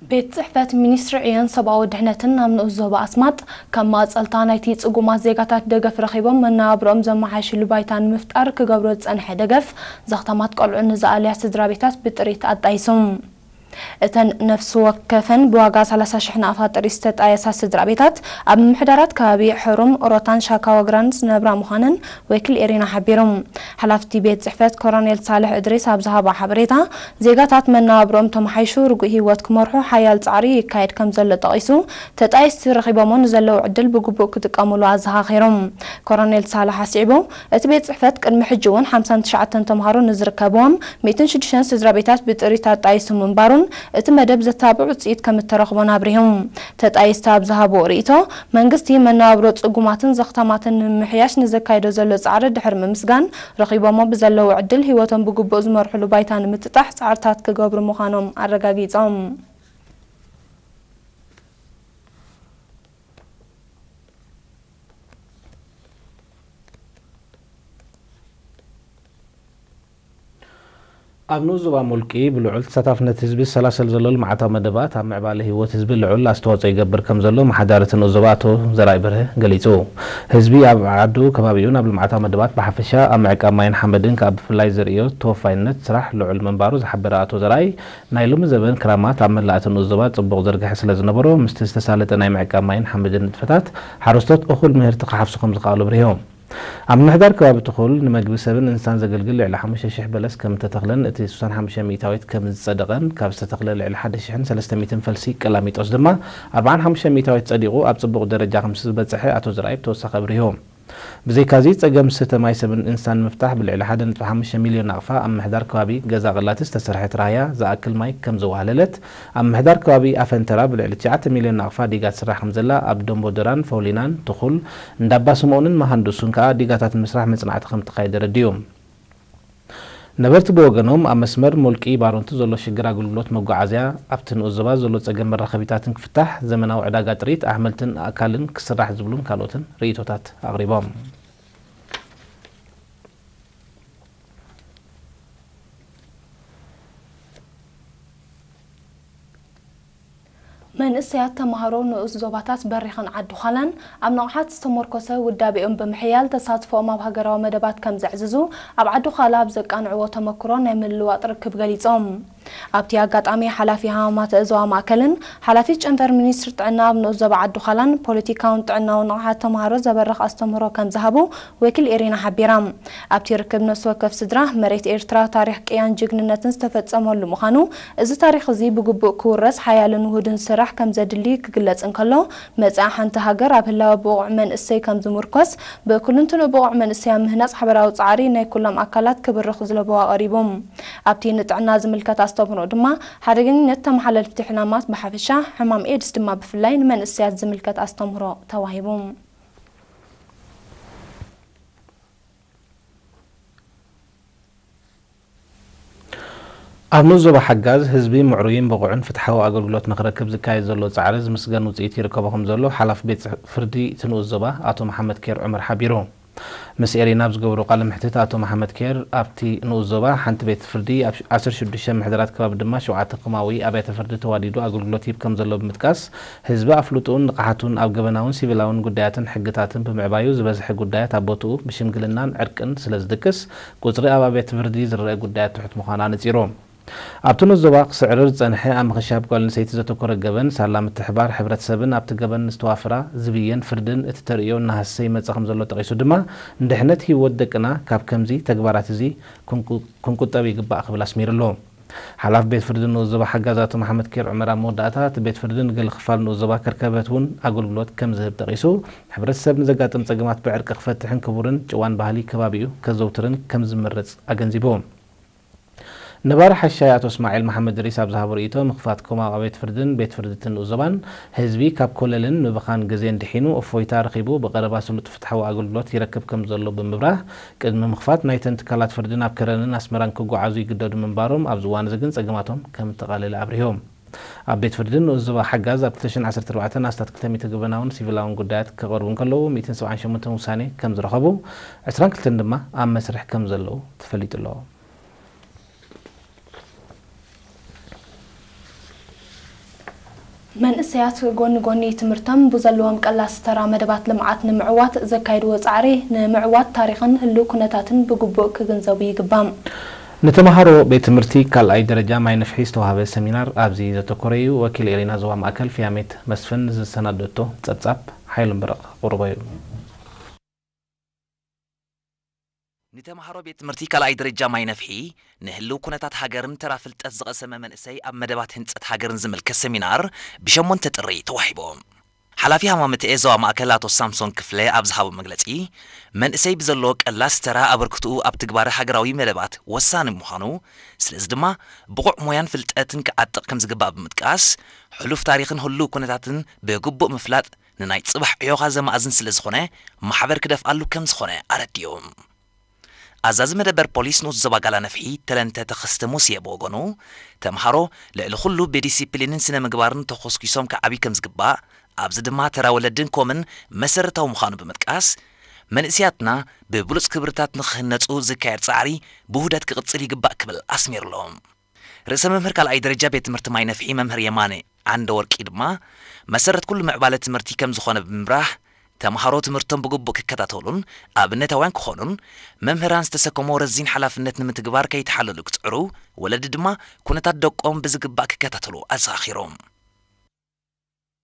ቤት ጽሕፈት ሚኒስትሪ ዕዮን ሰብኣዊ ድሕነትን ኣብ ንኡስ ዞባ ኣስማጥ፣ ካብ ማእጸልታ ናይቲ ጽጉማት ዜጋታት ደገፍ ረኺቦም መነባብሮኦም ዘመሓይሽሉ ባይታ ንምፍጣር ክገብሮ ዝጸንሐ ደገፍ፣ ዘኽታማት ቆልዑ ንዝኣልያ ስድራ ቤታት ብጥሪት ኣጣይሱ። እተን ነፍሲ ወከፈን ብዋጋ ሰላሳ ሽሕ ናቕፋ ጥሪት ዝተጣየሳ ስድራ ቤታት፣ ኣብ ምምሕዳራት ከባቢ ሕሩም፣ ኦሮታን ሻካ ወግራን ዝነብራ ምዃነን ወኪል ኤሪና ሓቢሩ። ሓላፍቲ ቤት ጽሕፈት ኮሎኔል ሳልሕ እድሪስ ኣብ ዝሃባ ሓበሬታ፣ ዜጋታት መነባብሮኦም ተመሓይሹ ርጉእ ህይወት ክመርሑ ሓያል ጻዕሪ ይካየድ ከም ዘሎ ጠቒሱ፣ ተጣየስቲ ረኺቦሞ ንዘለዉ ዕድል ብግቡእ ክጥቀሙሉ ኣዘኻኺሩ። ኮሎኔል ሳልሕ ኣስዒቡ፣ እቲ ቤት ጽሕፈት ቅድሚ ሕጂ እውን ሓምሳን ትሽዓተን ተምሃሮ ንዝርከብዎም ሚእትን ሽዱሽተን ስድራ ቤታት ብጥሪት ኣጣይሱ ምንባሩን፣ እቲ መደብ ዘተባብዕ ውጽኢት ከም እተረኽቦን ኣብሪሁ። ተጣየስቲ ኣብ ዝሃብዎ ርእይቶ፣ መንግስቲ መነባብሮ ጽጉማትን ዘኽታማትን ንምምሕያሽ ንዘካይዶ ዘሎ ጻዕሪ ድሕሪ ምምስጋን፣ ረኺቦሞ ብዘለዉ ዕድል ህይወቶም ብግቡእ ዝመርሕሉ ባይታ ንምጥጣሕ ጻዕርታት ክገብሩ ምዃኖም ኣረጋጊጾም። ኣብ ንኡስ ዞባ ሙልቂ ብልዑል ተሳታፍነት ህዝቢ ዝሰላሰል ዘሎ ልምዓታዊ መደባት ኣብ ምዕባለ ህይወት ህዝቢ ልዑል ኣስተዋፅኦ ይገብር ከም ዘሎ ኣመሓዳሪ እቲ ንኡስ ዞባ ኣቶ ዘርኣይ በርሀ ገሊፁ። ህዝቢ ኣብ ዓዱ ከባቢኡ ናብ ልምዓታዊ መደባት ብሓፈሻ ኣብ ምዕቃብ ማይን ሓመድን ከዓ ብፍላይ ዘርእዮ ተወፋይነት ስራሕ ልዑል ምንባሩ ዝሓበረ ኣቶ ዘርኣይ፣ ናይ ሎሚ ዘበን ክራማት ኣብ መላእ እቲ ንኡስ ዞባ ፅቡቕ ዝርግሐ ስለ ዝነበሮ ምስቲ ዝተሳለጠ ናይ ምዕቃብ ማይን ሓመድን ንጥፈታት ሓረስቶት እኹል ምህርቲ ክሓፍሱ ከም ዝኸኣሉ ኣብሪሆም። ኣብ ምምሕዳር ከባቢ ትኹል ንመግቢ ሰብን እንስሳን ዘገልግል ልዕሊ ሓሙሽተ ሽሕ በለስ ከም እተተኽለን እቲ ስሳን ሓሙሽተ ሚእታዊት ከም ዝጸደቐን ካብ ዝተተኽለ ልዕሊ ሓደ ሽሕን ሰለስተ ሚእትን ፈልሲ ቀላሚጦስ ድማ ኣርብዓን ሓሙሽተ ሚእታዊት ጸዲቑ ኣብ ጽቡቕ ደረጃ ከም ዝበጽሐ ኣቶ ዘርኣይ ብተወሳኺ ኣብሪሁ። ብዘይካዚ ጸገም ስተ ማይ ሰብን እንስሳን ንምፍታሕ ብልዕሊ ሓደ ነጥቢ ሓሙሽተ ሚልዮን ናቕፋ ኣብ ምምሕዳር ከባቢ ገዛ ቐላቲ ዝተሰርሐት ራህያ ዝኣክል ማይ ከም ዘዋህለለት ኣብ ምምሕዳር ከባቢ ኣፈንተራ ብልዕሊ ትሽዓተ ሚልዮን ናቕፋ ዲጋ ትስራሕ ከም ዘላ ኣብ ደምቦ ደራን ፈውሊናን ትኹል እንዳባ ስምኦንን መሃንዱሱን ከኣ ዲጋታት ንምስራሕ መጽናዕቲ ከም ተኻየደ ኣረዲኡ። ነበርቲ ብወገኖም ኣብ መስመር ሞልቂ ባሮንቱ ዘሎ ሽግር ኣገልግሎት መጓዓዝያ ኣብቲ ንኡስ ዞባ ዘሎ ጸገም መራኸቢታትን ክፍታሕ፣ ዘመናዊ ዕዳጋ ጥሪት ኣሕምልትን ኣእካልን ክስራሕ ዝብሉን ካልኦትን ርእይቶታት ኣቕሪቦም። መንእሰያት ተምሃሮ ንኡስ ዞባታት በሪኽን ዓዲ ዃላን ኣብ ንቕሓት ዝተሞርኮሰ ውዳቤኦም ብምሕያል ተሳትፎኦም ኣብ ሃገራዊ መደባት ከም ዘዕዝዙ ኣብ ዓዲ ዃላ ኣብ ዘቃንዕዎ ተመክሮ ናይ ምልልዋጥ ርክብ ገሊጾም። ኣብቲ ኣጋጣሚ ሓላፊ ሃማማተ እዞባ ማእከልን ሓላፊት ጨንፈር ሚኒስትሪ ጥዕና ኣብ ንኡስ ዞባ ዓዲ ዃላን ፖለቲካውን ጥዕናውን ንቕሓት ተምሃሮ ዘበርኽ ኣስተምህሮ ከም ዝሃቡ ወኪል ኤሪና ሓቢራ። ኣብቲ ርክብ ነፍሲ ወከፍ ስድራ መሬት ኤርትራ ታሪኽ ቅያን ጅግንነትን ዝተፈጸመሉ ምዃኑ፣ እዚ ታሪኽ እዚ ብግቡእ ክውረስ ሓያልን ውሁድን ስራሕ ከም ዘድሊ ክግለጽ እንከሎ፣ መጻኢ ሓንቲ ሃገር ኣብ ህላወ ብቑዕ መንእሰይ ከም ዝምርኮስ፣ ብኩልንትንኡ ብቑዕ መንእሰይ ኣብ ምህናጽ ሓበራዊ ጻዕሪ ናይ ኩሎም ኣካላት ክብርኽ ዝለብዎ ኣቐሪቡ። ኣብቲ ንጥዕና ዝምልከት ኣስተምህሮ ድማ፣ ሓደገኛነት ተመሓላልፍቲ ሕማማት ብሓፈሻ፣ ሕማም ኤድስ ድማ ብፍላይ ንመንእሰያት ዝምልከት ኣስተምህሮ ተዋሂቡ። ኣብ ንኡስ ዞባ ሓጋዝ ህዝቢ ምዕሩይን ብቑዕን ፍትሓዊ ኣገልግሎት ንኽረክብ ዝካየድ ዘሎ ጻዕሪ ዝምስገን ውጽኢት ይርከቦ ከም ዘሎ ሓላፊ ቤት ጽሕ-፣ ፍርዲ እቲ ንኡስ ዞባ ኣቶ መሓመድ ኬር ዑመር ሓቢሩ። ምስ ኤሪና ኣብ ዝገበሮ ቃለ መሕትት ኣቶ መሓመድ ኬር ኣብቲ ንኡስ ዞባ ሓንቲ ቤት ፍርዲ ኣብ ዓሰርተ ሽዱሽተ ምሕደራት ከባቢ ድማ ሸውዓተ ኮማዊ ኣብያተ ፍርዲ ተዋዲዱ ኣገልግሎት ይህብ ከም ዘሎ ብምጥቃስ ህዝቢ ኣፍልጦኡን ንቕሓቱን ኣብ ገበናውን ሲቪላውን ጉዳያትን ሕግታትን ብምዕባዩ ዝበዝሐ ጉዳያት ኣብ ቦትኡ ብሽምግልናን ዕርቅን ስለ ዝድቅስ ቁጽሪ ኣብ ኣብያተ ፍርዲ ዝረአ ጉዳያት ትሑት ምዃኑ ኣነጺሩ። ኣብቲ ንኡስ ዞባ ክስዕርር ዝጸንሐ ኣብ ምኽሻፍ ጓል ኣንስተይቲ ዘተኮረ ገበን ሳላ ምትሕብባር ሕብረተሰብን ኣብቲ ገበን ዝተዋፈራ ዝብየን ፍርድን እቲ ተርእዮ እናሃሰሰ ይመጽእ ከም ዘሎ ጠቒሱ ድማ ንድሕነት ህይወት ደቅና ካብ ከምዚ ተግባራት እዚ ክንቁ-፣ ክንቁጠብ ይግባእ ክብል ኣስሚርሉ። ሓላፊ ቤት ፍርዲ ንኡስ ዞባ ሓጋዝ ኣቶ መሓመድ ኬር ዑመር ኣብ መወዳእታ እቲ ቤት ፍርዲ ንገለ ክፋል ንኡስ ዞባ ከርከበት እውን ኣገልግሎት ከም ዝህብ ጠቒሱ ሕብረተሰብ ንዘጋጥም ጸገማት ብዕርቂ ክፈትሕን ክቡርን ጭዋን ባህሊ ከባቢኡ ከዘውትርን ከም ዝምረጽ ኣገንዚቡ። ነባሪ ሓሻይ ኣቶ እስማዒል መሓመድ ድሪስ ኣብ ዝሃቦ ርእይቶ፣ ምኽፋት ኮማዊ ኣብያተ ፍርድን ቤት ፍርድትን ንኡስ ዞባን ህዝቢ ካብ ኮለልን ምብኻን ግዜን ድሒኑ እፎይታ ረኺቡ ብቐረባ ስሉጥ ፍትሓዊ ኣገልግሎት ይረክብ ከም ዘሎ ብምብራህ፣ ቅድሚ ምኽፋት ናይተን ትካላት ፍርዲ ናብ ከረንን ኣስመራን ክጓዓዙ ይግደዱ ምንባሮም፣ ኣብዚ እዋን እዚ ግን ጸገማቶም ከም እተቓለለ ኣብሪሆም። ኣብ ቤት ፍርዲ ንኡስ ዞባ ሓጋዝ ኣብ ክልተ ሽሕን ዓሰርተ ኣርባዕተን ኣስታት ክልተ ሚእቲ ገበናውን ሲቪላውን ጉዳያት ክቐርቡ እንከለዉ፣ ሚእትን ሰብዓን ሸሞንተን ውሳኔ ከም ዝረኸቡ፣ ዕስራን ክልተን ድማ ኣብ መስርሕ ከም ዘለዉ ተፈሊጡ ኣሎ። መንእሰያት ጎኒ ጎኒ ትምህርቶም ብዘለዎም ቀላስ ተራ መደባት ልምዓት ንምዕዋት ዘካይድዎ ጻዕሪ ንምዕዋት ታሪኽን ህሉው ኩነታትን ብግቡእ ክግንዘቡ ይግባእ። ንተምሃሮ ቤት ትምህርቲ ካልኣይ ደረጃ ማይ ነፍሒ ዝተዋህበ ሰሚናር ኣብዚ ዘተኮረ እዩ። ወኪል ኤሪና ዞባ ማእከል ፍያሜት መስፍን ዝሰናደቶ ጸብጻብ ሓይሉ ምረቕ ክቕርቦ እዩ። ንተምሃሮ ቤት ትምህርቲ ካልኣይ ደረጃ ማይ ነፍሒ ንህልው ኩነታት ሃገርን ተራ ፍልጠት ዝቐሰመ መንእሰይ ኣብ መደባት ህንጸት ሃገርን ዝምልከት ሰሚናር ብሸሞንተ ጥሪ ተዋሂቡ። ሓላፊ ሃማመተ ዞባ ማእከል ኣቶ ሳምሶን ክፍለ ኣብ ዝሃቦ መግለጺ፣ መንእሰይ ብዘለዎ ቀላስ ተራ ኣበርክትኡ ኣብ ትግባረ ሃገራዊ መደባት ወሳኒ ምዃኑ፣ ስለዚ ድማ ብቑዕ ሞያን ፍልጠትን ክዓጥቕ ከም ዝግባእ ብምጥቃስ፣ ሕሉፍ ታሪኽን ህሉው ኩነታትን ብግቡእ ምፍላጥ ንናይ ጽባሕ ዕዮኻ ዘማእዝን ስለ ዝኾነ ማሕበር ክደፍኣሉ ከም ዝኾነ ኣረዲኡ። ኣዛዚ መደበር ፖሊስ ንኡስ ዞባ ጋላ ነፍሒ ተለንተ ተኸስተ ሙስየ ብወገኑ፣ ተምሃሮ ልዕሊ ኩሉ ብዲሲፕሊንን ስነ ምግባርን ተኾስኪሶም ክዓብዩ ከም ዝግባእ፣ ኣብዚ ድማ ተራ ወለድን ኮምን መሰረታዊ ምዃኑ ብምጥቃስ፣ መንእስያትና ብብሉጽ ክብርታት ንኽህነጹ ዝካየድ ጻዕሪ ብውህደት ክቕጽል ይግባእ ክብል ኣስሚሩሎም። ርእሰ መምህር ካልኣይ ደረጃ ቤት ትምህርቲ ማይ ነፍሒ መምህር የማነ ዓንደ ወርቂ ድማ መሰረት ኩሉ ምዕባለ ትምህርቲ ከም ዝኾነ ብምብራህ፣ ተምሃሮ ትምህርቶም ብግቡእ ክከታተሉን ኣብነታውያን ክኾኑን፣ መምህራን ዝተሰከሞ ረዚን ሓላፍነት ንምትግባር ከይተሓለሉ ክጽዕሩ፣ ወለዲ ድማ ኩነታት ደቆም ብዝግባእ ክከታተሉ ኣዘኻኺሮም።